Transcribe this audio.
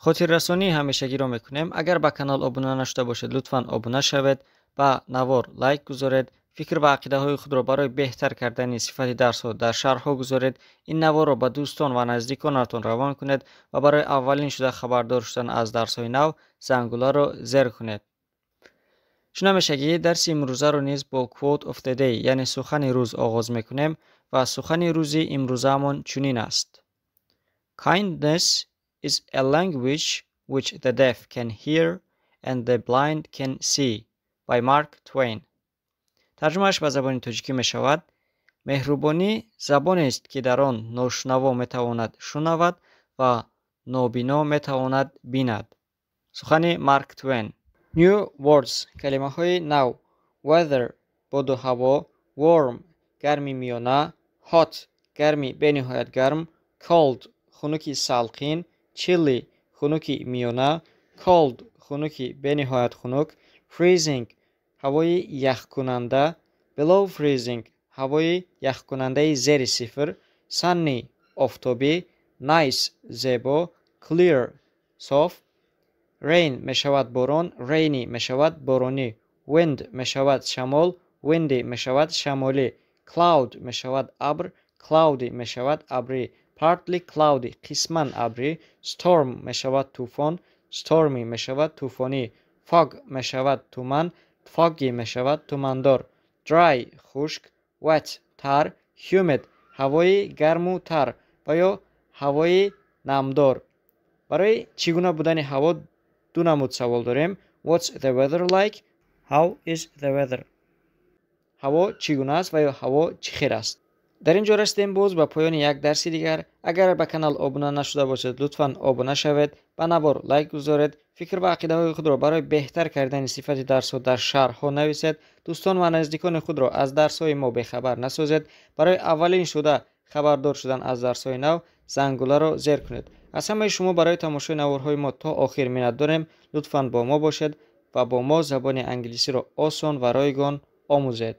Хотиррасонии ҳамешагиро мекунем. Агар ба канал обуна нашуда бошед, лутфан обуна шавед, ба навор лайк гузоред, фикр ва ақидаҳои худро барои беҳтар кардани сифати дарсҳо дар шарҳҳо гузоред, ин наворро ба дӯстон ва наздиконатон равон кунед ва барои аввалин шуда хабардор шудан аз дарсҳои нав зангуларо зер кунед. Чун ҳамешагӣ, дарси имрӯзаро низ бо Quote of the Day, яъне сухани рӯз оғоз мекунем ва сухани рӯзи имрӯзаамон чунин аст: "Kindness is a language which the deaf can hear and the blind can see" by Mark Twain. Тарҷумааш ба забони тоҷикӣ мешавад: меҳрубонӣ забонест, ки дар он ношунаво метавонад шунавад ва нобино метавонад бинад. Сухани Марк Твен. New words, калимаҳои нав. Weather, боду ҳаво. Warm, гарми миёна. Hot, гарми бениҳоят гарм. Cold, хунуки салқин. Chilly, хунуки миёна. Cold, хунуки бениҳоят хунук. Freezing, ҳавои яхкунанда. Below freezing, ҳавои яхкунандаи зери сифр. Sunny, офтобӣ. Nice, зебо. Clear, соф. Rain мешавад борон, rainy мешавад боронӣ. Wind мешавад шамол, windy мешавад шамолӣ. Cloud мешавад абр, cloudy мешавад абрӣ. Partly cloudy, қисман абрӣ. Storm мешавад тӯфон, stormy мешавад тӯфонӣ. Fog мешавад туман, foggy мешавад тумандор. Dry, хушк. Wet, тар. Humid, ҳавои гарму тар ва ё ҳавои намдор. Барои чӣ гуна будани ҳаво ду намуд савол дорем: What's the weather like? How is the weather? Ҳаво чӣ гуна аст ва ё ҳаво чӣ хел аст? Дар ин ҷо расидем боз ба поёни як дарси дигар. Агар ба канал обуна нашуда бошед, лутфан обуна шавед, ба навор лайк гузоред, фикр ва ақидаҳои худро барои беҳтар кардани сифати дарсҳо дар шарҳҳо нависед, дӯстон ва наздикони худро аз дарсҳои мо бехабар насозед. Барои аввалин шуда хабардор шудан аз дарсҳои нав зангуларо зер кунед. Аз ҳамаи шумо барои тамошои наворҳои мо то охир миннат дорем. Лутфан бо мо бошед ва бо мо забони англисиро осон ва ройгон омӯзед.